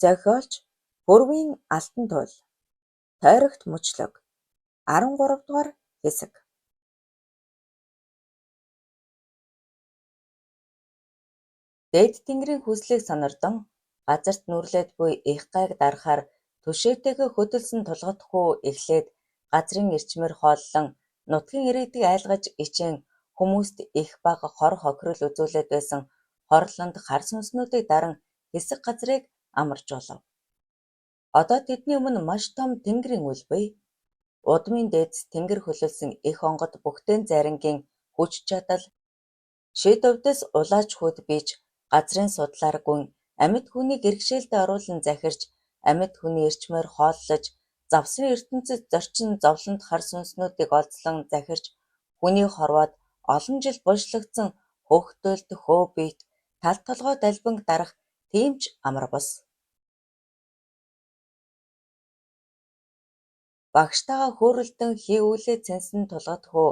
Зохиолч Пүрвийн Алтантуйл. Тойрогт мөчлөг. 13 дугаар хэсэг. Дээд тэнгэрийн хүслийг сонордон газарт нүрлээд буй эх гайг дарахаар түшээтэйгээ хөдөлсөн Тулгат хүү эхлээд газрын эрчмээр хооллон нутгийн иргэдийг айлгаж ичээн хүмүүст их бага хор хохирол үзүүлээд байсан хорлонд хар сүнснүүдийг даран хэсэг газрыг амаржуулав. Одоо тэдний өмнө маш том тэнгэрийн үл буй удмын дээдэс тэнгэр хөлөлсөн эх онгод бүхтээн зайрангийн хүч чадал шид увдис улаач хүүд бийж газрын судлаар гүн амьд хүнийг бэрхшээлдээ оруулан захирч амьд хүний эрчмээр хооллож завсрын ертөнцөд зорчин зовлонт хар сүнснүүдийг олзлон захирч хүний хорвоод олон жил булшлагдсан хөөхтөлд хөө биет тал толгой далбинг дарах тийм ч амар бус. Багштайгаа хөөрөлдөн хий үйлээ цэнсэн Тулгат хүү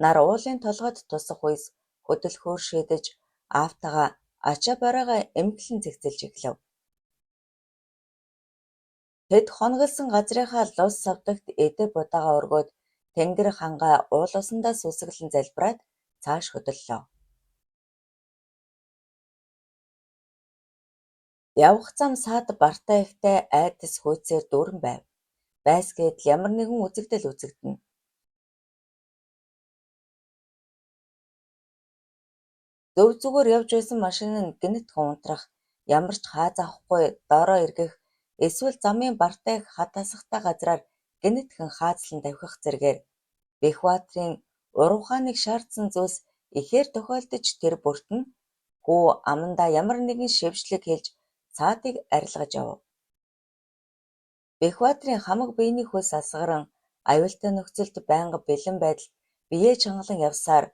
нар уулын толгойд тусах үес хөдөлөхөөр шийдэж аавтайгаа ачаа бараагаа эмхлэн зэгцэлж эхлэв. Тэд хоноглосон газрынхаа лус савдагт эдээ будаагаа өргөөд тэнгэр хангай уул усандаа сүсэглэн залбираад цааш хөдөллөө. Явах зам саад бартай ихтэй айдас хүйцээр дүүрэн байв. Байсгээд л ямар нэгэн үзэгдэл үзэгдэнэ. Зөв зүгээр явж байсан машин нь гэнэтхэн унтрах, ямар ч хаа заахгүй доороо эргэх эсвэл замын бартай их хад хасахтай газраар гэнэтхэн хаазлан давхих зэргээр Бэхбаатрын урвухааныг шаардсан зүйлс ихээр тохиолдож тэр бүрт нь хүү амандаа ямар нэгэн шившлэг хэлж саадыг арилгаж явав. Бэхбаатрын хамаг биений хөлс асгаран аюултай нөхцөлд байнга бэлэн байдалд биеэ чангалан явсаар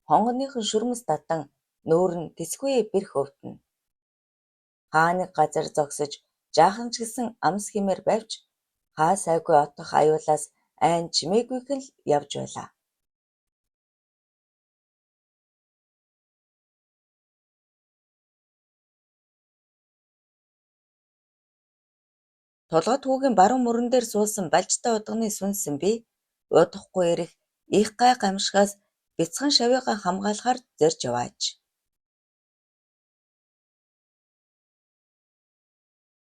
хонгоныхон шүрмэс татан нүүр нь тэсгүй бэрх өвдөнө. Хаа нэг газар зогсож жаахан ч гэсэн амс хиймээр байвч хаа сайгүй отох аюулаас айн чимээгүйхэн л явж байлаа. Тулгат хүүгийн баруун мөрөн дээр суусан балжтай удганы сүнс би удахгүй ирэх эх гай гамшигаас бяцхан шавыгаа хамгаалахаар зорьж явааж.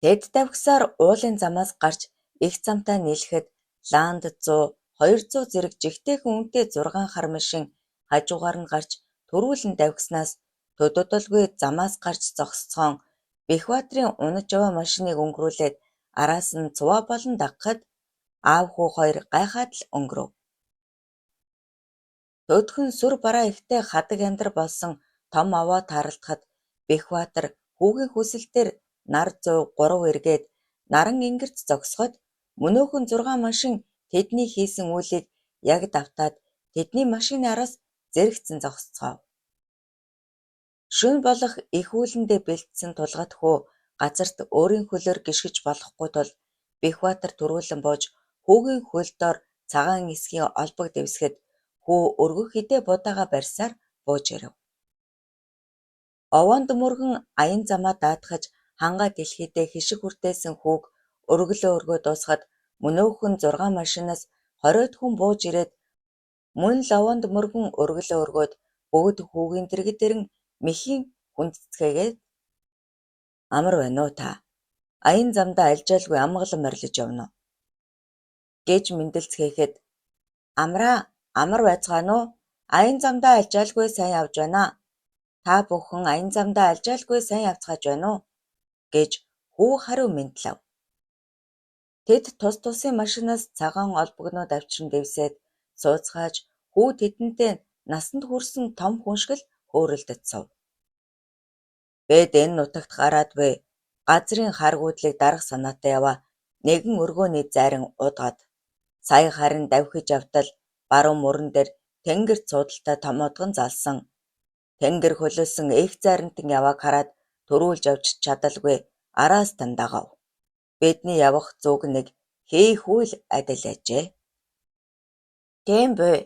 Тэд давхисаар уулын замаас гарч эх замтай нийлэхэд Ланд 100, 200 зэрэг жигтэйхэн үнэтэй 6 хар машин хажуугаар нь гарч түрүүлэн давхиснаас төдийтолгүй замаас гарч зогсоцгоон Бэхбаатрын унаж яваа машиныг өнгөрүүлээд араас нь цуваа болон дагахад аав хүү хоёр гайхаад л өнгөрөв. Төдхөн сүр бараа ихтэй хадаг яндар болсон том аваа тааралдахад Бэхбаатар хүүгийн хүсэлтээр нар зуй 3 эргээд наран энгэрт зогсоход мөнөөхөн 6 машин тэдний хийсэн үйлийг яг давтаад тэдний машины араас зэрэгцэн зогсоцгоов. Шөнө болох эх үүлэндээ бэлдсэн Тулгат хүү газарт өөрийн хөлөөр гишгэж болохгүй тул Бэхбаатар түрүүлэн бууж хүүгийн хөл доор цагаан эсхийн олбог дэвсгэхэд хүү өргөх эдээ будаага барьсаар бууж ирэв. Овоонд мөргөн аян замаа даатгаж хангай дэлхийдээ хишиг хүртээсэн хүүг өргөлөө өргөө дуусахад мөнөөхөн 6 машинаас 20-од хүн бууж ирээд мөн л овоонд мөргөн өргөлөө өргөөд бүгд хүүгийн дэргэд ирэн мэхийн хүндэтгээгээд амар байна уу та? Аян замдаа алжаалгүй амгалан морилж явна уу? Гэж мэндэлцгээхэд амраа амар байцгаана уу? Аян замдаа алжаалгүй сайн явж байна. Та бүхэн аян замдаа алжаалгүй сайн явцгааж байна уу? Гэж хүү хариу мэндлэв. Тэд тус тусын машинаас цагаан олбогнууд авчран дэвсээд сууцгааж хүү тэдэнтэй насанд хүрсэн том хүн шиг л хөөрөлдөж суув. Бид энэ нутагт гараад буй газрын харгуудлыг дарах санаатай яваа нэгэн өргөөний зайран удгаад сая харин давхиж явтал баруун мөрөн дээр тэнгэрт суудалтай том удган залсан. Тэнгэр хөлөлсөн эх зайрантан явааг хараад түрүүлж авч чадалгүй араас тань дагав. Бидний явах зүг нэг хийх үйл адил ажээ. Тийм буй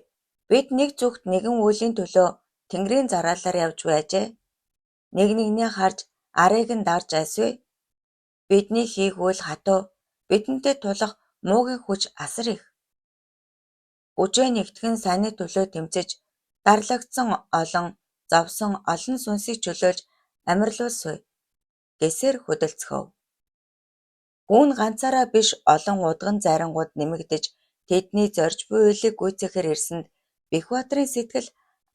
бид нэг зүгт нэгэн үйлийн төлөө тэнгэрийн зараалаар явж буй ажээ. Нэг нэгнээ харж арыг нь дарж айсвэ. Бидний хийх үйл хатуу, бидэнтэй тулах муугийн хүч асар их. Хүчээ нэгтгэн сайнны төлөө тэмцэж, дарлагдсан олон, зовсон олон сүнсийг чөлөөлж амарлуулсуй гэсээр хөдөлцгөөв. Хүү нь ганцаараа биш олон удган зайрангууд нэмэгдэж тэдний зорьж буй үйлийг гүйцээхээр ирсэнд Бэхбаатарын сэтгэл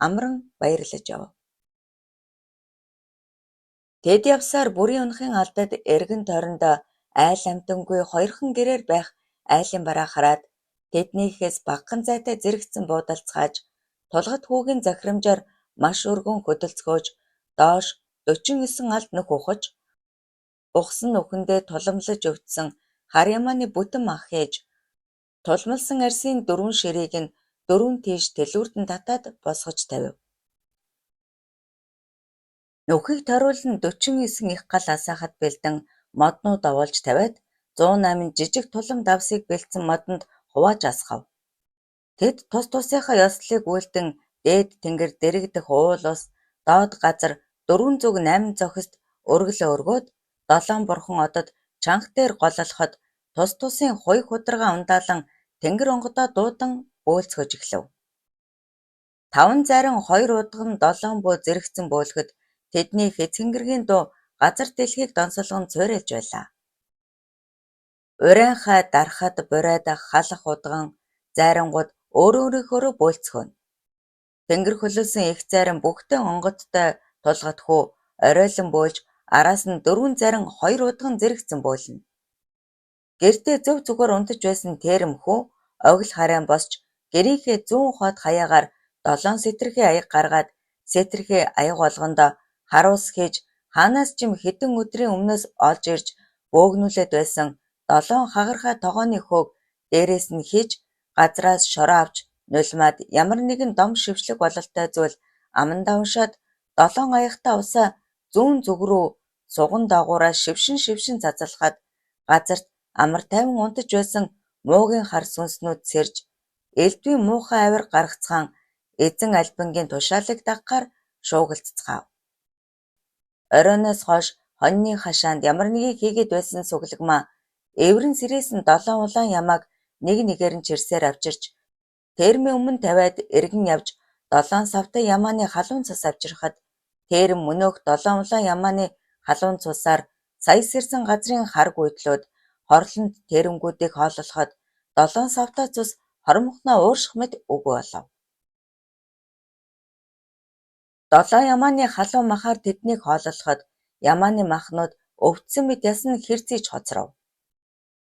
амран баярлаж явав. Тэд явсаар бүрийн унахын алдад эргэн тойронд айл амьтангүй хоёрхан гэрээр байх айлын бараа хараад тэднийхээс багахан зайтай зэрэгцэн буудалцгааж, Тулгат хүүгийн захирамжаар маш өргөн хөдөлцгөөж доош 49 алд нүх ухаж, ухсан нүхэндээ туламлаж өвдсөн хар ямааны бүтэн мах хийж, тулмалсан арьсын дөрвөн ширийг нь дөрвөн тийш дэлгүүрдэн татаад босгож тавив. Нүхийг тойруулан 49 эх гал асаахад бэлдэн моднууд овоолж тавиад 108 жижиг тулам давсыг бэлдсэн модонд хувааж асгав. Тэд тус тусынхаа ёслолыг үйлдэн дээд тэнгэр дэргэдэх уул ус, доод газар дөрвөн зүг найман зохисд өргөлөө өргөөд долоон бурхан одод чанга дээр голлоход тус тусын хуйг хударгаа ундаалан тэнгэр онгодоо дуудан бөөлцгөөж эхлэв. Таван зарин хоёр удган долоон бөө зэрэгцэн бөөлөхөд тэдний эцэнгэргийн дуу газар дэлхийг донсолгон цуурайлж байлаа. Урайнхай дархад бурайд халах удган зайрангууд өөр өөрийнхөөрөө бөөлцгөөнө. Тэнгэр хөлөөлсөн эх зарим бүхтэн онгодтой Тулгат хүү оройлон бөөлж араас нь дөрвөн зарин хоёр удган зэрэгцэн бөөлнө. Гэртээ зөв зүгээр унтаж байсан Терэм хүү огил харайн босч гэрийнхээ зүүн хойд хаяагаар долоон сэтэрхий аяга гаргаад сэтэрхий аяга болгондоо харуус хийж хаанаас ч юм хэдэн өдрийн өмнөөс олж ирж бөөгнүүлээд байсан долоон хагархай тогооны хөөг дээрээс нь хийж газраас шороо авч нулимаад ямар нэгэн дом шившлэг бололтой зүйл амандаа уншаад долоон аягтай усаа зүүн зүг рүү суган доогуураа шившин шившин цацалхад газарт амар тайван унтаж байсан муугийн хар сүнснүүд сэрж элдвийн муухай авир гаргацгаан эзэн альбангийн тушаалыг дагахаар шуугилцгаав. Оройноос хойш хонины хашаанд ямар нэгийг хийгээд байсан Суглагмаа эврэн сэрээсэн долоон улаан ямааг нэг нэгээр нь чирсээр авчирч Тэрмийн өмнө тавиад эргэн явж долоон савтай ямааны халуун цус авчирхад Тэрэм мөнөөх долоон улаан ямааны халуун цусаар сая сэрсэн газрын хар гүйдлүүд хорлонд тэрэнгүүдийг хооллоход долоон савтай цус хормохноо уурших мэт үгүй болов. Долоон ямааны халуун махаар тэднийг хооллоход ямааны махнууд өвдсөн мэт ясан хэрцгийж хоцров.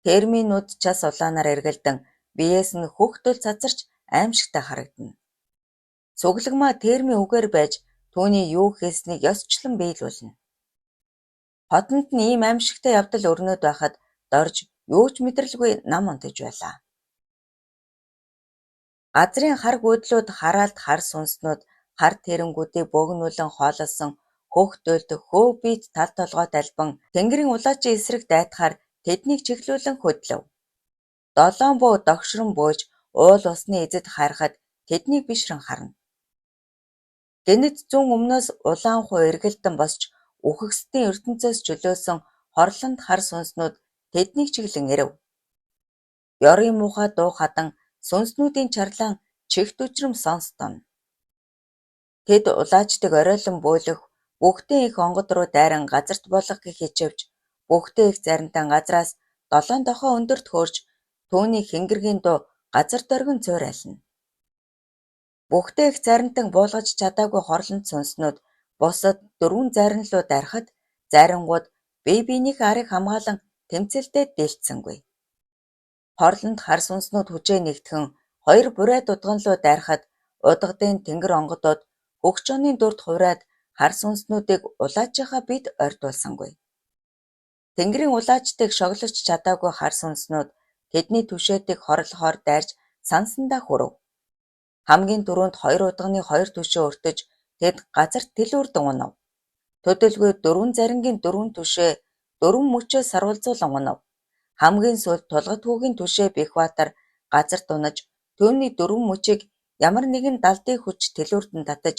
Тэрмийн нүд час улаанаар эргэлдэн биеэс нь хөх дөл цацарч аймшигтай харагдана. Суглагмаа Тэрмийн үгээр байж түүний юу хийснийг ёсчлон биелүүлнэ. Хотонд нь ийм аймшигтай явдал өрнөд байхад Дорж юу ч мэдрэлгүй нам унтаж байлаа. Газрын хар гүйдлүүд хараалд хар сүнснүүд хар тэрэнгүүдийг бөөгнүүлэн хоололсон хөх дөлд хөө биет тал толгойт альбан тэнгэрийн улаачийн эсрэг дайтахаар тэднийг чиглүүлэн хөдлөв. Долоон бөө догшрон бөөлж уул усны эзэд харахад тэднийг бишрэн харна. Гэнэт зүүн өмнөөс улаан хуу эргэлдэн босч үхэгсдийн ертөнцөөс чөлөөлсөн хорлонд хар сүнснүүд тэднийг чиглэн ирэв. Ёрын муухай дуу хадан сүнснүүдийн чарлаан чихт үжрэм сонстооно. Тэд улаачдыг оройлон бөөлөх бүхтэн эх онгод руу дайран газарт булах гэх хичээвч бүхтэн эх заринтан газраас долоон дохой өндөрт хөөрч түүний хэнгэргийн дуу газар доргин цуурайлна. Бүхтэн эх заринтан буулгаж чадаагүй хорлонд сүнснүүд бусад дөрвөн зарин луу дайрахад зарангууд бие биенийхээ арыг хамгаалан тэмцэлдээ дийлдсэнгүй. Хорлонд хар сүнснүүд хүчээ нэгтгэн хоёр бурайд удган луу дайрахад удгадын тэнгэр онгодууд хөх чонын дүрд хувраад хар сүнснүүдийг улаачийнхаа биед ойртуулсангүй. Тэнгэрийн улаачдыг шоглож чадаагүй хар сүнснүүд тэдний түшээдийг хорлохоор дайрч сансандаа хүрв. Хамгийн түрүүнд хоёр удганы хоёр түшээ өртөж тэд газарт дэлүүрдэн унав. Төдийлгүй дөрвөн зарингийн дөрвөн түшээ дөрвөн мөчөө сарвалзуулан унав. Хамгийн сүүлд Тулгат хүүгийн түшээ Бэхбаатар газарт унаж түүний дөрвөн мөчийг ямар нэгэн далдын хүч дэлүүрдэн татаж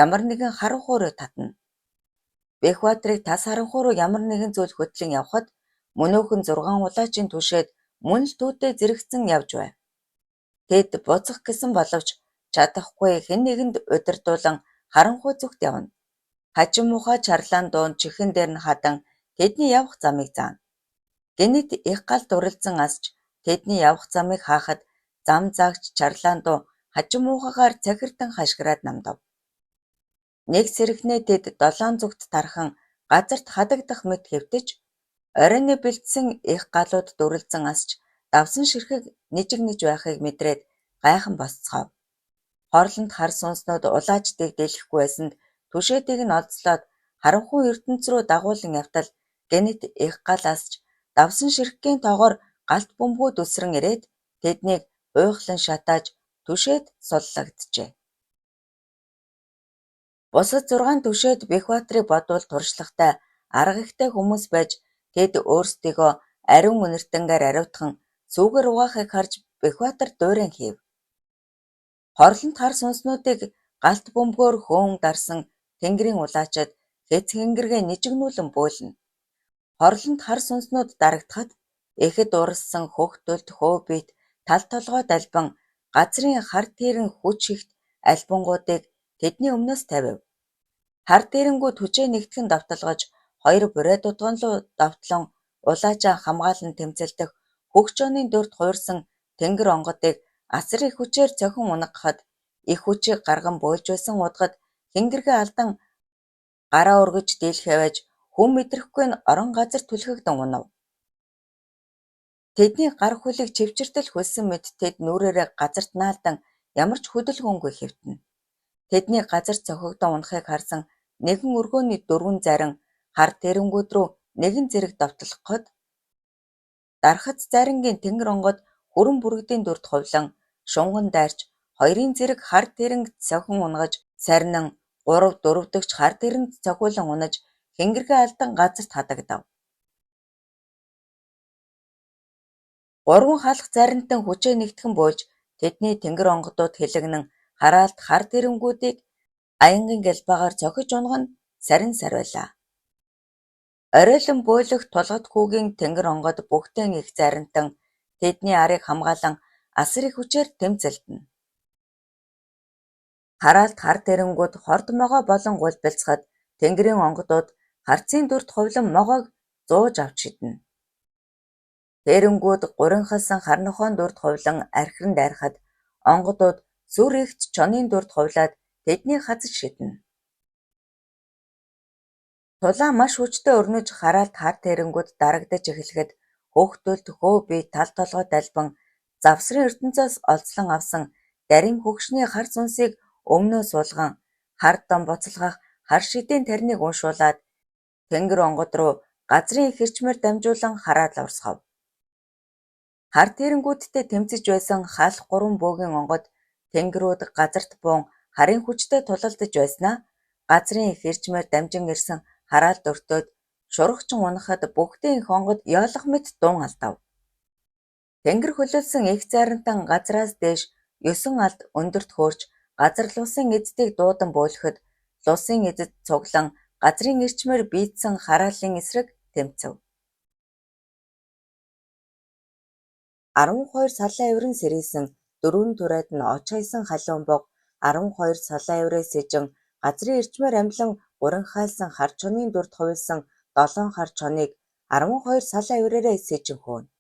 ямар нэгэн харанхуй руу татна. Бэхбаатрыг тас харанхуй руу ямар нэгэн зүйл хөтлөн явхад Мөнөөхөн 6 улаачийн түшээд мөн л түүтэй зэрэгцэн явж байв. Тэд буцах гэсэн боловч чадахгүй хэн нэгэнд удирдуулан харанхуй зүгт явна. Хачин муухай чарлаан дуун чихэн дээр нь хадан тэдний явах замыг заана. Гэнэт их галд үрэлзэн асч тэдний явах замыг хаахад зам заагч чарлаан дуу хачин муухайгаар цахирдан хашгираад намдав. Нэг сэрхнээ тэд долоон зүгт тархан газарт хадагдах мэт хэвтэж, оройн бэлдсэн их галуудад үрэлзэн асч давсан ширхэг нижигнэж байхыг мэдрээд гайхан босцгоов. Хорлонд хар сүнснүүд улаачдыг дийлэхгүй байсанд түшээдийг нь олзлоод харанхуй ертөнц рүү дагуулан явтал гэнэт их гал асч давсан ширхгийн тоогоор галт бөмбөгүүд үсрэн ирээд тэднийг уйхлан шатааж түшээд суллагджээ. Бусад 6 түшээд Бэхбаатрыг бодвол туршлагатай, арга ихтэй хүмүүс байж тэд өөрсдийгөө ариун үнэртэнгээр ариутган сүүгээр угаахыг харж Бэхбаатар дуурайн хийв. Хорлонд хар сүнснүүдийг галт бөмбөгөөр хөөн дарсан тэнгэрийн улаачид хэц хэнгэргээ нижигнүүлэн бөөлнө. Хорлонд хар сүнснүүд дарагдахад эхэд уралсан хөх төлд хөө биет тал толгой далбан газрын хар тэрэн хүч ихт альбангуудыг тэдний өмнөөс тавив. Хар тэрэнгүүд хүчээ нэгтгэн довтолгож хоёр бурайд удган руу довтлон улаачаа хамгаалан тэмцэлдэх хөх чонын дүрд хувирсан тэнгэр онгодыг асар их хүчээр цохин унагахад их хүчийг гарган бөөлж байсан удгад хэнгэргээ алдан гараа өргөж дийлэх байж хүн мэдрэхгүй нь орон газар түлхэгдэн унав. Тэдний гар хөлийг чивчэртэл хөлсөн мэт тэд нүүрээрээ газарт наалдан ямар ч хөдөлгөөнгүй хэвтэнэ. Тэдний газар цохигдон унахыг харсан нэгэн өргөөний дөрвөн зарин хар тэрэнгүүд рүү нэгэн зэрэг довтлоход дархац зарингийн тэнгэр онгод хүрэн бүргэдийн дүрд хувлан шунган дайрч хоёрын зэрэг хар тэрэнг цохин унагаж сарнин гурав дөрөвдөгч хар тэрэнд цохиулан унаж хэнгэргээ алдан газарт хадагдав. Гурван халах заринтан хүчээ нэгтгэн бөөлж тэдний тэнгэр онгодууд хилэгнэн хараалд хар тэрэнгүүдийг аянгийн гялбаагаар цохиж унах нь сарин сар байлаа. Оройлон бөөлөх тулгат хүүгийн тэнгэр онгод бүхтэн их заринтан тэдний арыг хамгаалан асар их хүчээр тэмцэлдэнэ. Хараалд хар тэрэнгүүд хорд могой болон гулбилцахад тэнгэрийн онгодууд харцын дүрд хувлан могойг зууж авч шидэнэ. Тэрэнгүүд гуринхалсан хар нохойн дүрд хувлан архиран дайрахад онгодууд сүр эгт чонын дүрд хувлаад тэднийг хазаж шидэнэ. Тулаан маш хүчтэй өрнөж хараалд хар тэрэнгүүд дарагдаж эхлэхэд хөх төлд хөө бие тал толгой далбан завсрын ертөнцөөс олзлон авсан дарим хөгшний хар сүнсийг өмнөө суулган хар дом буцалгах хар шидийн тарныг уншуулаад тэнгэр онгод руу газрын их эрчмээр дамжуулан хараал урсгав. Хар тэрэнгүүдтэй тэмцэж байсан халах гурван бөөгийн онгод тэнгэрүүд газарт буун харын хүчтэй тулалдаж байснаа газрын их эрчмээр дамжин ирсэн хараалд өртөөд шургачин унахад бүхтэн их онгод ёолох мэт дуун алдав. Тэнгэр хөлөөлсөн эх зайрантан газраас дээш 9 алд өндөрт хөөрч газар лусын эздийг дуудан бөөлөхөд лусын эзэд цуглан газрын эрчмээр бийдсэн хараалын эсрэг тэмцэв. 12 салаан эврэн сэрийсэн дөрвөн туриад нь оч хаясан халиун бог 12 салаан эврээ сэжин газрын эрчмээр амьлан гуринхайлсан хар чонын дүрд хувилсан долоон хар чоныг 12 салаан эврээрээ сэжин хөөнө.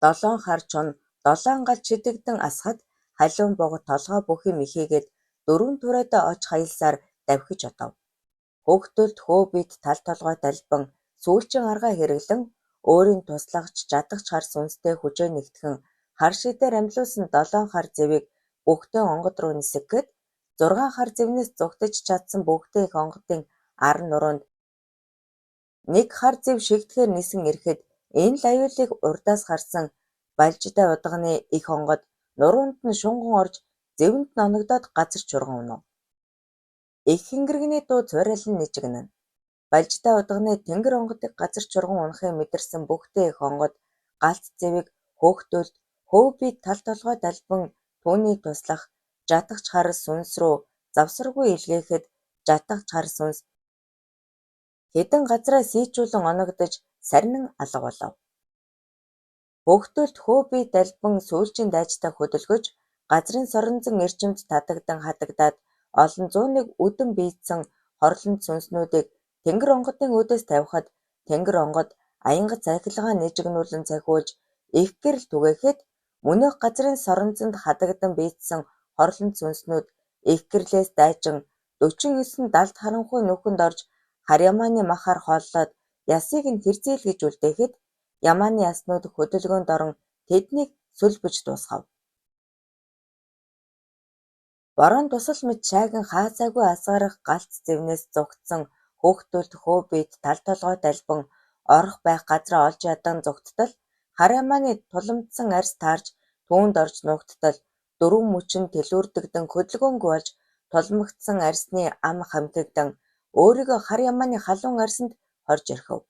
Долоон хар чон долоон галд шидэгдэн асахад халиун бог толгой бүх юм ихээгээд дөрвөн туриадаа оч хаялсаар давхиж одов. Хөх төлд хөө биет тал толгой далбан сүүлчийн аргаа хэрэглэн өөрийн туслагч жадагч хар сүнстэй хүчээ нэгтгэн хар шидээр амьлуулсан долоон хар зэвийг бүхтэн онгод руу нисгэхэд 6 хар зэвнээс зугтаж чадсан бүхтэн их онгодын ар нуруунд нэг хар зэв шигдэхээр нисэн ирэхэд энэ л аюулыг урдаас харсан Балжидай удганы их онгод нуруунд нь шунган орж зэвэнд нь оногдоод газар чурган унав. Их хэнгэргэний дуу цувралан нижигнэнэ. Балжидай удганы тэнгэр онгодыг газар чурган унахыг мэдэрсэн бүхтэн их онгод галт зэвийг хөөх төлд хөө биет тал толгой далбан түүний туслах жадагч хар сүнс рүү завсаргүй илгээхэд жадагч хар сүнс Хэдэн газраа сийчүүлэн оногдож сарнин алга болов. Хөөхтөлд хөө бие далбан сүүлчийн дайчдаа хөдөлгөж, газрын соронзон эрчимд татагдан хатагдаад олон зууныг үдэн бийдсэн хорлонд сүнснүүдийг тэнгэр онгодын үүдээс тавихад тэнгэр онгод аянга цахилгаан нижигнүүлэн цахиулж их гэрэл түгээхэд мөнөөх газрын соронзонд хатагдан бийдсэн хорлонд сүнснүүд их гэрлээс дайчин 49 далд харанхуй нүхэнд орж хар ямааны махаар хооллоод ясыг нь хэрзээл гэж үлдээхэд ямааны яснууд хөдөлгөөнд орон тэднийг сүлбэж дуусгав. Бороонд дусал мэт шаагин хаасаагүй асгарах галц зэвнээс зугтсан хөөхтөлд хөө биет тал толгой далбан орох байх газраа олж ядан зугттал хар ямааны туламдсан арьс таарч түүнд орж нуугдтал дөрвөн мөч нь тэлүүрдэгдэн хөдөлгөөнгүй болж тулмагдсан арьсны ам хамхигдан өөрийгөө хар ямааны халуун арьсанд хорж орхив.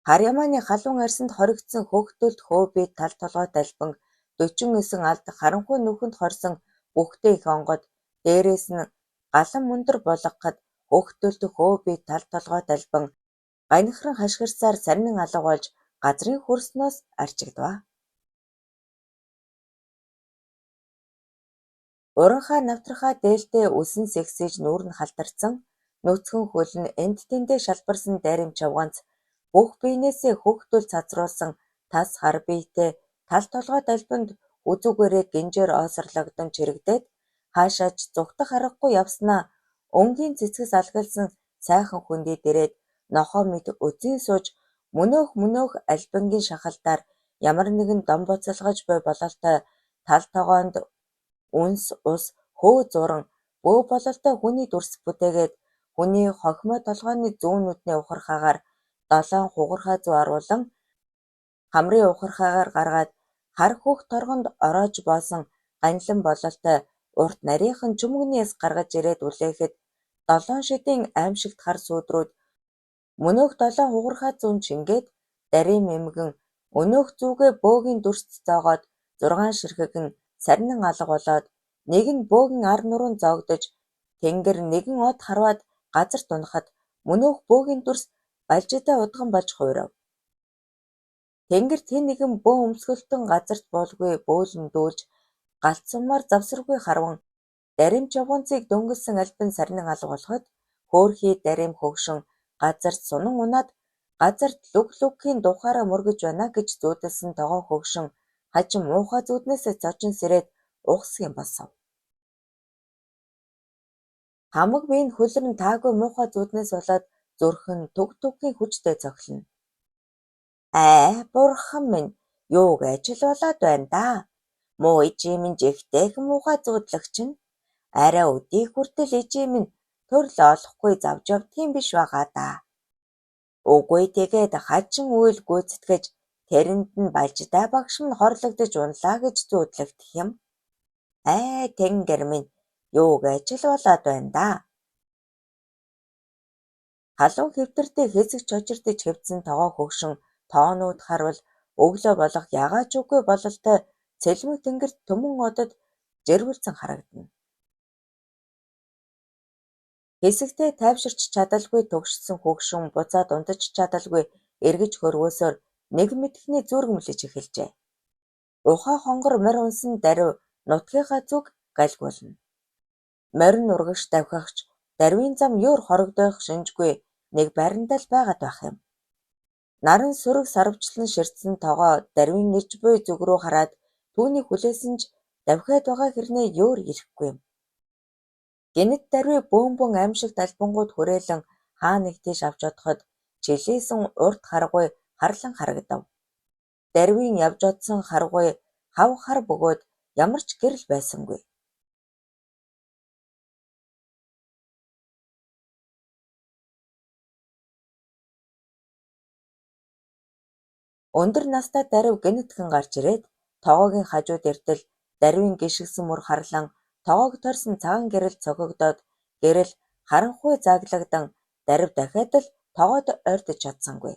Хар ямааны халуун арьсанд хоригдсон хөөхтөлд хөө биет тал толгой далбан 49 алд харанхуй нүхэнд хорсон бүхтэй их онгод дээрээс нь галан мөндөр булгахад хөөхтөлд хөө биет тал толгой далбан ганихран хашгирсаар сарнин алга болж газрын хөрснөөс арчигдваа. Уранхай навтархай дээлтэй үсэн сэгсийж нүүр нь халтарсан, нүцгэн хөл нь энд тэндээ шалбарсан дайрим чавганц бүх биенээсээ хөөхтөл цацруулсан тас хар биетэй тал толгой далбанд үзүүгээрээ гинжээр оосорлогдон чирэгдээд хаашаа ч зугтах аргагүй явснаа өнгийн цэцгэс алгалсан сайхан хөндий дэрээд нохой мэт үзэн сууж мөнөөх мөнөөх албангийн шахалтаар ямар нэгэн дом буцалгаж буй бололтой тал тогоонд үнс ус хөө зууран бөө бололтой хүний дүрс бүтээгээд хүний хохимой толгойн зүүн нүдний ухархаагаар долоон хугархай зүү оруулан хамрын ухархайгаар гаргаад хар хөөх торгонд ороож боосон ганилан бололтой урт нарийхан чөмгөний яс гаргаж ирээд үлээхэд долоон шидийн аймшигт хар сүүдрүүд мөнөөх долоон хугархай зүүн шингээд дарийн эмгэн өнөөх зүүгээ бөөгийн дүрст зоогоод 6 ширхэг нь сарнин алга болоод нэг нь бөөгийн ар нуруун зоогдож тэнгэр нэгэн од харваад газарт унахад мөнөөх бөөгийн дүрс балжидай удган болж хувирав. Тэнгэрт хэн нэгэн бөөн өмсгөлтөн газарт буулгүй бөөлөн дүүлж галт сумаар завсаргүй харван дарим чавганцыг дөнгөлсөн албан сарнин алга болоход хөөрхий дарим хөгшин газарт сунан унаад газарт лүг лүгхийн духаараа мөргөж байна гэж зүүдэлсэн тогоо хөгшин хачин муухай зүүднээсээ зочин сэрээд ухасах юм босов. Хамаг бие нь хөлрөн таагүй муухай зүүднээс болоод зүрх нь түг түгхийн хүчтэй цохилно. Аа, бурхан минь, юуг ажил болоод байна даа. Муу ижийн минь жигтэйхэн муухай зүүдлэгч нь. Арай өдий хүртэл ижийн минь төрөл олохгүй завж явдгийн биш байгаа даа. Үгүй тэгээд хачин үйл гүйцэтгэж тэрэнд нь балжидаа багш минь хорлогдож унлаа гэж зүүдлэгдэх юм. Аа, тэнгэр минь, юуг ажил болоод байна даа. Халуун хэвтэртэй хэсэг чочирдож хэвтсэн тогоо хөгшин тоонууд харвал өглөө болох ягаа ч үгүй бололтой цэлмэг тэнгэрт түмэн одод жирвэлзэн харагдана. Хэсэгтээ тайвширч чадалгүй түгшсэн хөгшин буцаад унтаж чадалгүй эргэж хөрвөөсөөр нэг мэдэхний зүргэмлэж эхэлжээ. Ухаа хонгор морь унсан даруй нутгийнхаа зүг галигуулна. Морин урагш давхихч дарвийн зам юур хорогдох шинжгүй нэг байрандаа л байгаад байх юм. Наран сөрөг сарвчлан ширтсэн тогоо дарвийн ирж буй зүг рүү хараад түүнийг хүлээсэн ч давхиад байгаа хэрнээ юур ирэхгүй юм. Гэнэт дарви бөөн бөөн аймшигт албангууд хүрээлэн хаа нэг тийш авч одоход чилийсэн урд харгуй харлан харагдав. Дарвийн явж одсон харгуй хав хар бөгөөд ямар ч гэрэл байсангүй. Өндөр настай дарвь гэнэтхэн гарч ирээд тогоогийн хажууд эртэл дарвийн гишгэсэн мөр харлан тогоог тойрсон цагаан гэрэл цохигдоод гэрэл харанхуй зааглагдан дарвь дахиад л тогоод ойртож чадсангүй.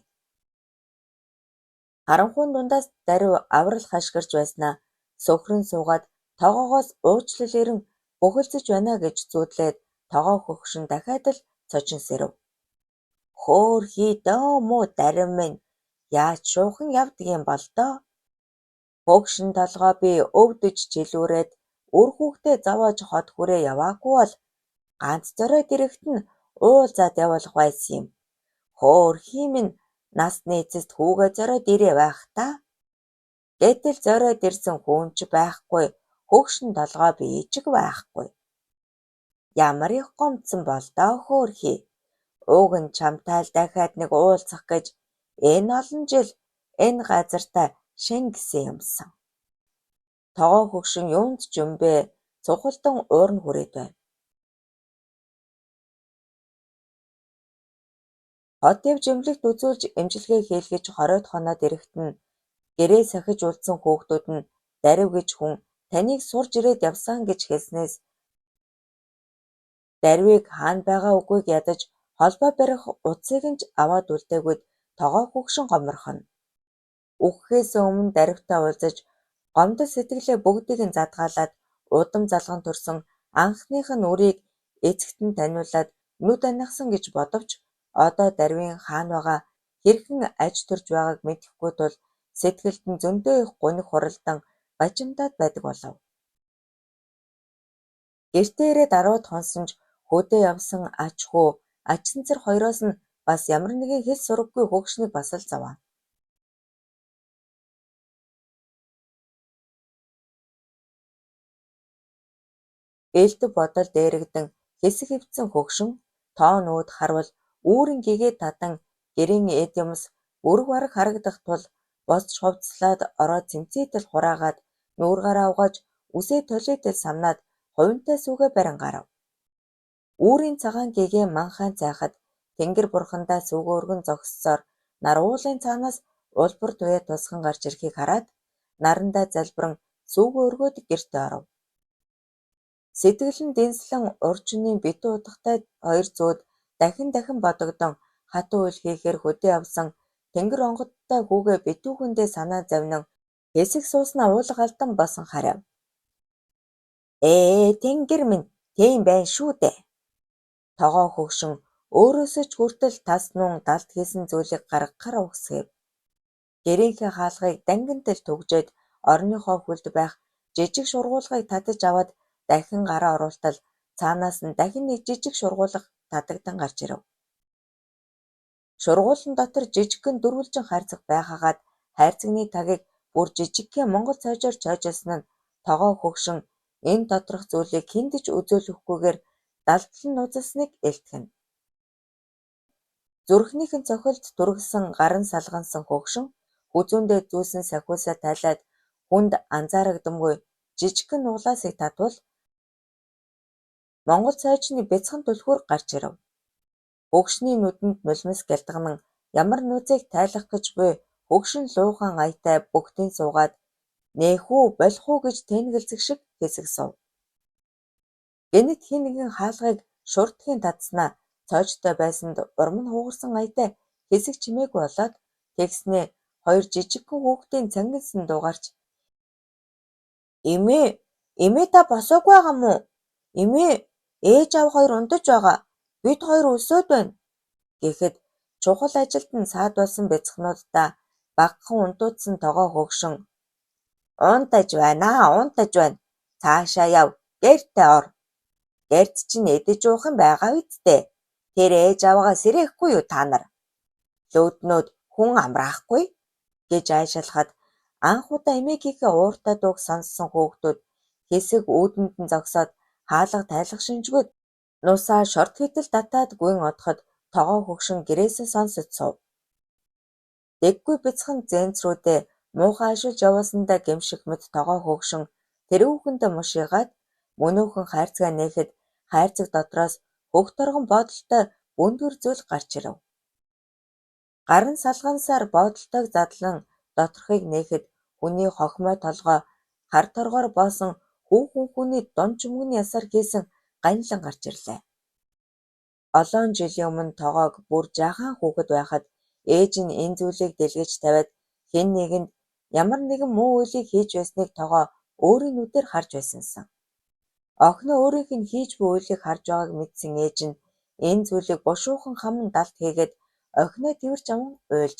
Харанхуйн дундаас дарвь аврал хашгирч байснаа сөхрөн суугаад тогоогоос уучлал ирэн бөхөлзөж байна гэж зүүдлээд тогоо хөгшин дахиад л цочин сэрэв. Хөөрхий дөө муу дарив минь яаж шуухан явдаг юм бол доо. Хөгшин толгой би өвдөж чилүүрээд үр хүүхдээ зовоож хот хүрээ яваагүй бол ганц зориод ирэхэд нь уулзаад явуулах байсан юм. Хөөрхий минь насны эцэст хүүгээ зориод ирээ байх даа. Гэтэл зориод ирсэн хүн ч байхгүй, хөгшин толгой би ч байхгүй. Ямар их гомдсон бол доо хөөрхий. Уг нь чамтай л дахиад нэг уулзах гэж энэ олон жил энэ газартаа шингэсэн юмсан. Тогоо хөгшин юунд ч юм бэ цухалдан уурна хүрээд байв. Хот явж эмнэлэгт үзүүлж эмчилгээ хийлгэж 20-од хоноод ирэхэд нь гэрээ сахиж үлдсэн хүүхдүүд нь дарив гэж хүн таныг сурж ирээд явсан гэж хэлснээс дарвийг хаана байгаа үгүйг ядаж холбоо барих утсыг нь ч аваад үлдээгүйд тогоо хөгшин гоморхоно. Үхэхээс өмнө дарвитай уулзаж гомдол сэтгэлээ бүгдийг нь задгаалаад удам залган төрсөн анхных нь үрийг эцэгт нь таниулаад нүд аниасан гэж бодовч одоо дарвийн хаана байгаа хэрхэн аж төрж байгааг мэдэхгүй тул сэтгэлд нь зөндөө их гуниг хуралдан бачимдаад байдаг болов. Гэртээ ирээд 10-ад хонсон ч хөдөө явсан ач хүү Ачинцэр хоёроос нь бас ямар нэгэн хэл сураггүй хөгшнийг бас л зовоно. Элдэв бодол дээрэгдэн хэсэг хэвтсэн хөгшин тоо нүүд харвал үүрэн гэгээ тадан гэрийн эд юмс бүрэг бараг харагдах тул босч хувцаслаад ороод цэмцийтэл хураагаад нүүр гараа угааж үсээ толийтол самнаад хувинтай сүүгээ барин гарав. Үүрийн цагаан гэгээ манхайн цайхад Тэнгэр бурхандаа сүүгээ өргөн зогссоор нар уулын цаанаас улбар туяа тусган гарч ирэхийг хараад нарандаа залбиран сүүгээ өргөөд гэртээ оров. Сэтгэл нь дэнслэн урчны битүү утгатай хоёр зүүд дахин дахин бодогдон хатуу үйл хийхээр хөдөө явсан тэнгэр онгодтой хүүгээ битүүхэндээ санаа зовнин хэсэг сууснаа уулга алдан босон харив. Ээ тэнгэр минь тийм байна шүү дээ. Тогоо хөгшин өөрөөсөө ч хүртэл тас нуун далд хийсэн зүйлийг гаргахаар угсгэв. Гэрийнхээ хаалгыг дангинтал түгжээд орныхоо хөлд байх жижиг шургуулгыг татаж аваад дахин гараа оруултал цаанаас нь дахин нэг жижиг шургуулга татагдан гарч ирэв. Шургуулан дотор жижигхэн дөрвөлжин хайрцаг байхаагаад хайрцагны тагийг бүр жижигхэн монгол цоожоор цоожилсан нь тогоо хөгшин энэ доторх зүйлийг хэнд ч үзүүлэхгүйгээр далдлан нузалсныг элтгэнэ. Зүрхнийх нь цохилд түргэсэн гарын салгансан хөгшин хүзүүндээ зүүсэн сахиусаа тайлаад хүнд анзаарагдамгүй жижигхэн нуглаасыг татвал монгол цоожны бяцхан түлхүүр гарч ирэв. Хөгшний нүдэнд нулимс гялтганан ямар нууцыг тайлах гэж буй хөгшин луухан аятай бөгтийн суугаад нээх үү болох уу гэж тэнэгэлзэх шиг хэсэг суув. Гэнэт хэн нэгэн хаалгыг шурдхийн татснаа цоожтой байсанд урам нь хугарсан аятай хэсэг чимээгүй болоод тэгснээ хоёр жижигхэн хүүхдийн цангилсан дуу гарч "Эмээ, эмээ та босоогүй байгаа юм уу? Эмээ, ээж аав хоёр унтаж байгаа. Бид хоёр өлсөөд байна" гэхэд чухал ажилд нь саад болсон бяцхнууддаа багахан унтуудсан тогоо хөгшин "Унтаж байна аа, унтаж байна. Цаашаа яв, гэртээ ор. Гэрт чинь идэж уух юм байгаа биз дээ. Тэр ээж аваагаа сэрэхгүй юу та нар? Лүүднүүд хүн амраахгүй" гэж аашаалахад анх удаа эмээгийнхээ ууртай дууг сонссон хүүхдүүд хэсэг үүдэнд нь зогсоод хаалга тайлах шинжгүй нусаа шорт хэтэл татаад гүйн одоход тогоо хөгшин гэрээсээ сонсож суув. Дэггүй бяцхан зээнцрүүдээ муухай ашиглаж явуулсандаа гэмших мэт тогоо хөгшин тэрүүхэндээ мушигаад мөнөөхөн хайрцгаа нээхэд хайрцаг дотроос хөх торгон боодолтой бүндгэр зүйл гарч ирэв. Гарын салгансаар боодолтойг задлан доторхыг нээхэд хүний хохимой толгой хар торгоор боосон хүүхэн хүний дунд чөмгөний ясаар хийсэн ганилан гарч ирлээ. Олон жилийн өмнө тогоог бүр жаахан хүүхэд байхад ээж нь энэ зүйлийг дэлгэж тавиад хэн нэгэнд ямар нэгэн муу үйлийг хийж байсныг тогоо өөрийн нүдээр харж байсансан. Охиноо өөрийнх нь хийж буй үйлийг харж байгааг мэдсэн ээж нь энэ зүйлийг бушуухан хаман далд хийгээд охиноо тэвэрч аван уйлж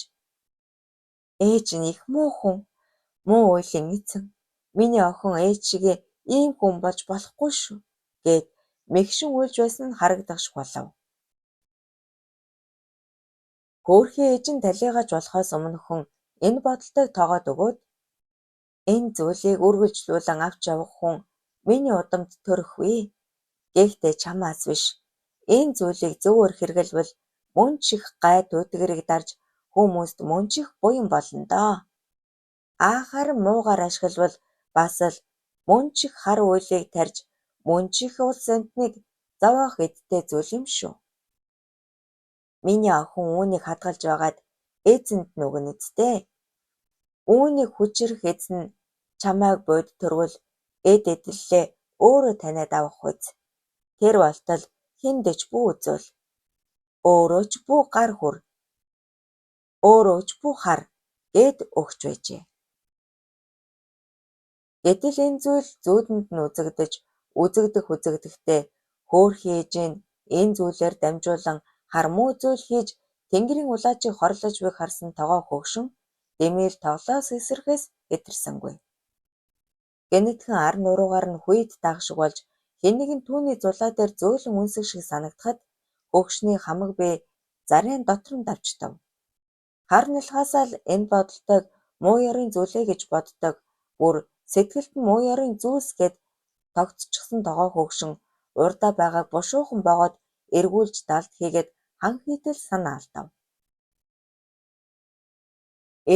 "Ээж нь их муу хүн, муу уйлын эзэн. Миний охин ээж шигээ ийм хүн болж болохгүй шүү" гээд мэгшин уйлж байсан нь харагдах шиг болов. Хөөрхий ээж нь талийгааж болохоос өмнөхөн энэ бодолтойг тоогоод өгөөд "Энэ зүйлийг үргэлжлүүлэн авч явах хүн миний удамд төрөхгүй. Гэхдээ чамаас биш. Энэ зүйлийг зөвөр хэрэглэвэл мөн ч их гай түтгэрийг дарж хүмүүст мөн ч их буян болно доо. А харин муугаар ашиглавал бас л мөн ч их хар уйлыг тарьж мөн ч их улс амьтныг зовоох эдтэй зүйл юм шүү. Миний охин үүнийг хадгалж байгаад эзэнд нь өгнө биз дээ. Үүнийг хүчирх эзэн нь чамайг бодит төрвөл эд эдлэлээ өөрөө таниад авах биз. Тэр болтол хэнд ч бүү үзүүл. Өөрөө ч бүү гар хүр. Өөрөө ч бүү хар" гээд өгч байжээ. Гэтэл энэ зүйл зүүдэнд нь үзэгдэж, үзэгдэх үзэгдэхдээ хөөрхий ээж нь энэ зүйлээр дамжуулан хар муу зүйл хийж тэнгэрийн улаачийг хорлож буйг харсан тогоо хөгшин дэмийл тоглоос эсрэхээс хэтэрсэнгүй. Гэнэтхэн ар нуруугаар нь хүйт даах шиг болж хэн нэгэн түүний зулай дээр зөөлөн үнсэх шиг санагдахад хөгшний хамаг бие зарын дотор нь давчдав. Хар нялхаасаа л энэ бодолтойг муу ёрын зүйлээ гэж боддог, бүр сэтгэлд нь муу ёрын зүйлс гээд тогтчихсон тогоо хөгшин урдаа байгааг бушуухан боогоод эргүүлж далд хийгээд хан хийтэл санаа алдав.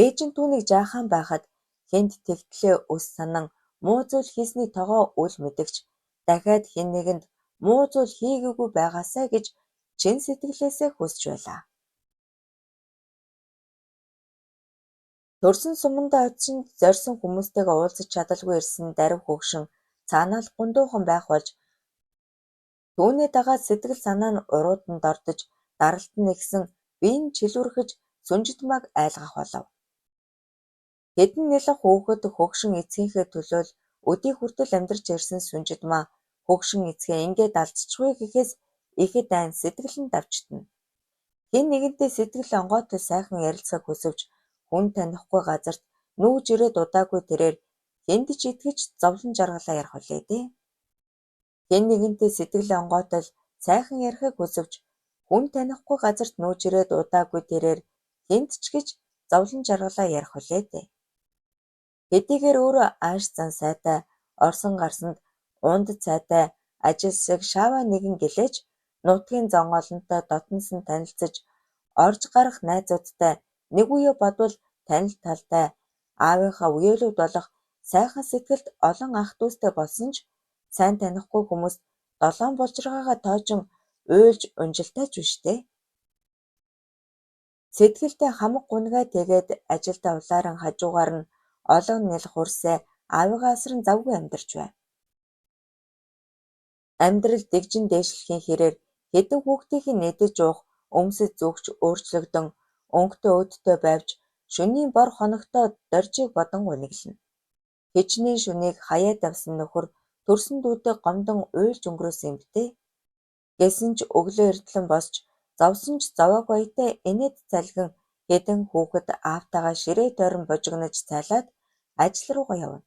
Ээж нь түүнийг жаахан байхад хэнд тэгтлээ өс санан муу зүйл хийсний тогоо үл мэдэгч дахиад хэн нэгэнд муу зүйл хийгээгүй байгаасай гэж чин сэтгэлээсээ хүсч байлаа. Төрсөн сумандаа очсон зорьсон хүмүүстэйгээ уулзаж чадалгүй ирсэн дарвь хөгшин цаанаа л гундуухан байх болж түүнээ дагаад сэтгэл санаа нь урууд нь дордож даралт нь нэгсэн бие нь чилүүрхэж Сүнжидмааг айлгах болов. Хэдэн нялх хүүхэд хөгшин эцгийнхээ төлөө л өдий хүртэл амьдарч ирсэн Сүнжидмаа хөгшин эцгээ ингээд алдчихгүй гэхээс ихэд айн сэтгэл нь давчдана. Хэн нэгэнтэй сэтгэл онгойтол сайхан ярилцахыг хүсэвч хүн танихгүй газарт нүүж ирээд удаагүй тэрээр хэнд ч итгэж зовлон жаргалаа ярих билээ дээ. Хэн нэгэнтэй сэтгэл онгойтол сайхан ярихыг хүсэвч хүн танихгүй газарт нүүж ирээд удаагүй тэрээр хэнд ч гэж зовлон жаргалаа ярих билээ дээ. Хэдийгээр өөрөө ааш зан сайтай, орсон гарсанд унд цайтай, ажилсаг шаваа нэгэн гэлээ ч нутгийн зон олонтой дотносон танилцаж орж гарах найзуудтай нэг үеэ бодвол танил талтай аавынхаа үеэлүүд болох сайхан сэтгэлд олон ах дүүстэй болсон ч сайн танихгүй хүмүүст долоон булчирхайгаа тоожин уйлж унжилтай ч биш дээ. Сэтгэлдээ хамаг гунигаа тэгээд ажилдаа улааран хажуугаар нь олон нялх үрсээ аавыгаа асран завгүй амьдарч байв. Амьдрал дэгжин дээшлэхийн хэрээр хэдэн хүүхдийнх нь идэж уух, өмсөж зүүх ч өөрчлөгдөн, өнгөтэй өөдтэй байвч шөнийн бор хоногтой доржийг бодон гуниглана. Хичнээн шөнийг хаяад авсан нөхөр төрсөн дүүдээ гомдон уйлж өнгөрөөсөн юм дээ. Гэсэн ч өглөө эртлэн босч зовсон ч зовоогүй аятай инээд цалгин хэдэн хүүхэд аавтайгаа ширээ тойрон божигнож цайлаад ажил руугаа явна.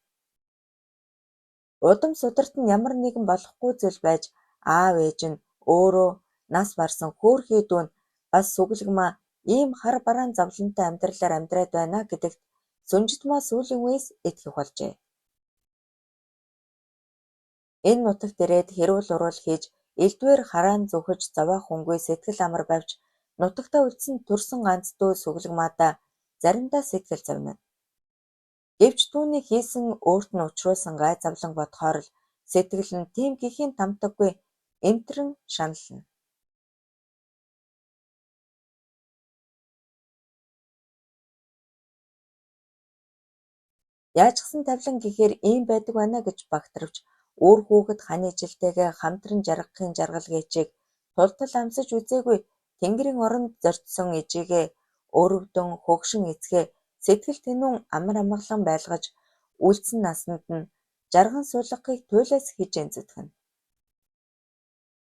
Удам сударт нь ямар нэгэн болохгүй зүйл байж аав ээж нь өөрөө нас барсан хөөрхий дүү нь бас сүгэлгмаа ийм хар бараан зовлонтой амьдралаар амьдраад байна гэдэгт Сүнжидмаа сүүлийн үеэс итгэх болжээ. Энэ нутагт ирээд хэрүүл уруул хийж элдвээр хараан зүхэж зовоох хүнгүй сэтгэл амар байвч нутагтаа үлдсэн төрсөн ганц дүү Сүгэлгмаадаа заримдаа сэтгэл зовнина. Гэвч түүний хийсэн өөрт нь учруулсан гай зовлон бодохоор л сэтгэл нь тийм гэхийн тамтаггүй эмтрэн шанална. Яачсан тавилан гэхээр ийм байдаг байна гэж багтравч үр хүүхэд хань ижилтэйгээ хамтран жаргахын жаргал гээчийг тултал амсаж үзээгүй тэнгэрийн оронд зорьцсон ээжийгээ өрөвдөн хөгшин эцгээ сэтгэл тэнүүн амар амгалан байлгаж үлдсэн насанд нь жарган суулгахыг туйлаас хичээн зүтгэнэ.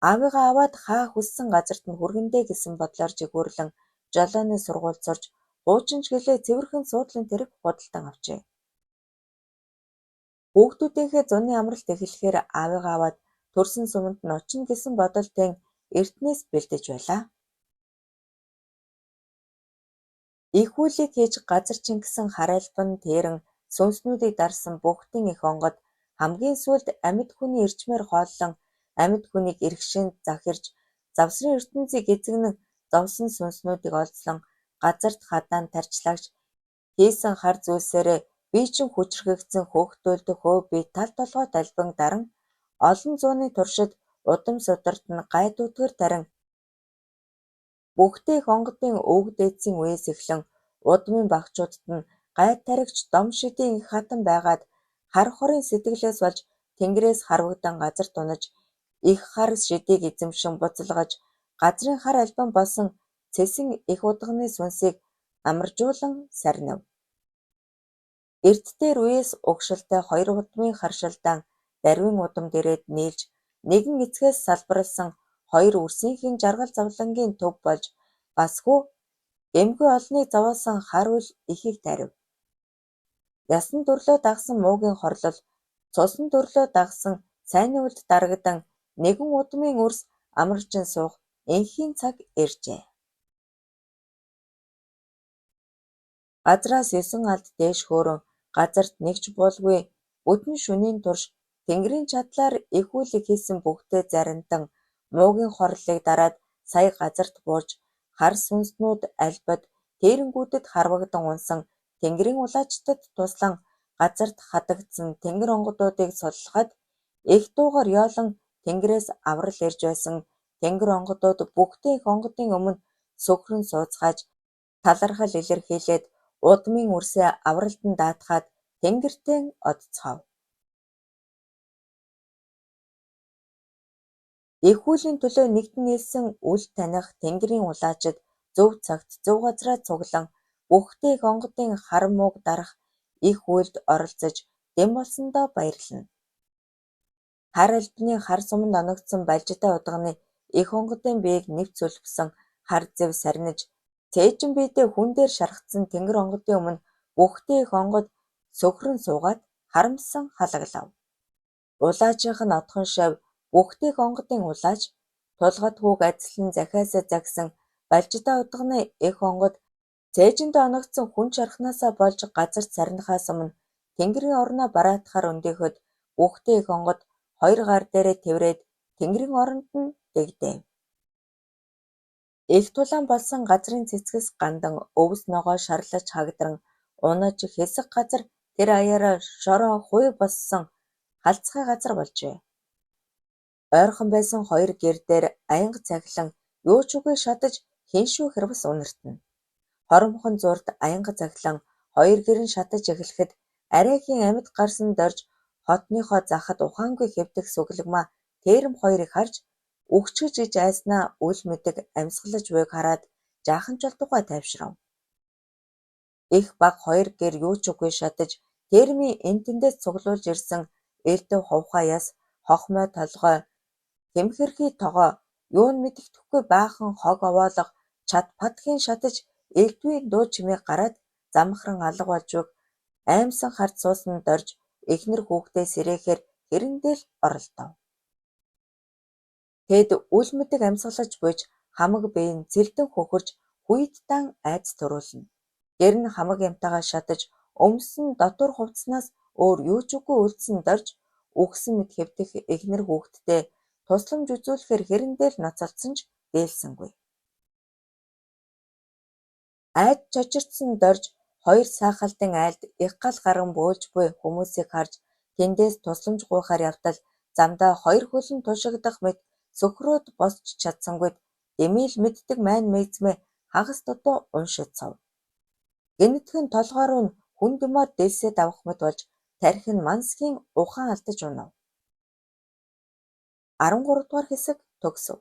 Аавыгаа аваад хаа хүссэн газарт нь хүргэнэ дээ гэсэн бодлоор жигүүрлэн жолооны сургуульд сурч, хуучин ч гэлээ цэвэрхэн суудлын тэрэг худалдан авчээ. Хүүхдүүдийнхээ зуны амралт эхлэхээр аавыгаа аваад төрсөн суманд нь очино гэсэн бодолтой эртнээс бэлдэж байлаа. Эх үйлийг хийж газар чингэсэн хар албан тэрэн сүнснүүдийг дарсан бүхтэн эх онгод хамгийн сүүлд амьд хүний эрчмээр хооллон амьд хүнийг эрх шинд захирч завсрын ертөнцийг эзэгнэн зовсон сүнснүүдийг олзлон газарт хадаан тарчлагч хийсэн хар зүйлсээрээ биечин хүчирхэгдсэн хөөхтөлд хөө бие тал толгой талбин даран олон зууны туршид удам сударт нь гай дүүтгэр тарин Бүхтэй эх онгодын өвөг дээдсийн үеэс эхлэн удмын багачуудад нь гай тархигч дом шидийн эх хатан байгаад хар хорын сэтгэлээс болж тэнгэрээс харвагдан газарт унаж эх хар шидийг эзэмшин буцалгаж газрын хар албан болсон цэсэн эх удганы сүнсийг амаржуулан сарнив. Эрт дээр үеэс угшилтай хоёр удмын харшилдаан дарвийн удамд ирээд нийлж нэгэн эцгээс салбарласан хоёр үрсийнхэн жаргал зовлонгийн төв болж бас хүү гэмгүй олныг зовоосон хар үл эхийг тайрав. Ясан төрлөө дагасан муугийн хорлол, цусан төрлөө дагасан сайнны уйлд дарагдан нэгэн удмын үрс амарчин суух энхийн цаг иржээ. Газраас 9 алд дээш хөөрөн газарт нэг ч буулгүй бүтэн шөнийн турш тэнгэрийн чадлаар эх үйлийг хийсэн бүхтэй заринтан муугийн хорлолыг дараад сая газарт буурч хар сүнснүүд альбад тээрэнгүүдэд харвагдан унсан тэнгэрийн улаачдад туслан газарт хадагдсан тэнгэр онгодуудыг суллахад эх дуугаар ёолон тэнгэрээс аврал ирж байсан тэнгэр онгодууд бүхтэй эх онгодын өмнө сөхрөн сууцгааж талархал илэрхийлээд удмын үрсээ авралд нь даатгаад тэнгэртээ одоцгоов. Эх үйлийн төлөө нэгдэн нийлсэн үл таних тэнгэрийн улаачид зөв цагт зөв газраа цуглан бүхтэй эх онгодын хар мууг дарах эх уйлд оролцож дэм болсондоо баярлана. Хар албаны хар суманд оногдсон балжитай удганы эх онгодын биеийг нэвт сүлбэсэн хар зэв сарниж цээжин биедээ хүн дээр шархадсан тэнгэр онгодын өмнө бүхтэй эх онгод сөхрөн суугаад харамссан халаглав. Улаачийнх нь отхон шавь бүхтэй эх онгодын улаач тулгад хүүг адислан захиасаа загсан балжидаа удганы эх онгод цээжиндээ оногдсон хүн шархнаасаа болж газарт сарнихаас өмнө тэнгэрийн орноо бараатахаар өндөөхөд бүхтэй эх онгод хоёр гар дээрээ тэврээд тэнгэрийн оронд нь дэгдээв. Эх тулаан болсон газрын цэцгэс гандан өвс ногоо шарлаж хагдаран унаж хэсэг газар тэр аяараа шороо хуй боссон халцгай газар болжээ. Ойрхон байсан хоёр гэр дээр аянга цахилан юу ч үгүй шатаж хэншүү хэрвс үнэртэнэ. Хоромхон зуурт аянга цахилан хоёр гэр нь шатаж эхлэхэд арайхийн амьд гарсан дорж хотныхоо захад ухаангүй хэвтэх сугалгимаа Тэрэм хоёрыг харж үхчихэж гэж айснаа үл мэдэг амьсгалаж буйг хараад жаахан ч болтугай тайвшрав. Эх баг хоёр гэр юу ч үгүй шатаж Тэрмийн энэ тэндээс цуглуулж ирсэн элдв ховхой яс, хохмой толгой, хэмхэрхий тогоо, юу нь мэдэгдэхгүй баахан хог овоолго чад падхийн шатаж элдвийн дуу чимээ гараад замхран алга болж буйг аймсан харж суусан дорж эхнэр хүүхдээ сэрээхээр хэрэндээ л оролдов. Тэд үл мэдэг амьсгалаж буйж хамаг бие нь цэлдэн хөхөрч хүйтэн даан айдас төрүүлнэ. Гэр нь хамаг юмтайгаа шатаж өмсөн дотуур хувцаснаас өөр юу ч үгүй үлдсэн дорж үхсэн мэт хэвтэх эхнэр хүүхэдтэй тусламж үзүүлэхээр хэрэндээ л ноцолдсон ч дийлсэнгүй. Айж чочирдсан дорж хоёр саахалтын айлд их гал гаран бөөлж буй хүмүүсийг харж тэндээс тусламж гуйхаар явтал замдаа хоёр хөл нь тушигдах мэт сөхрөөд босч чадсангүйд дэмий л мэддэг маань мэйцмээ хагас дутуу уншиж сов. Гэнэтхэн толгой руу нь хүн дымаар дэлсээд авах мэт болж тархи нь мансхийн ухаан алдаж унав. 13 дугаар хэсэг төгсөв.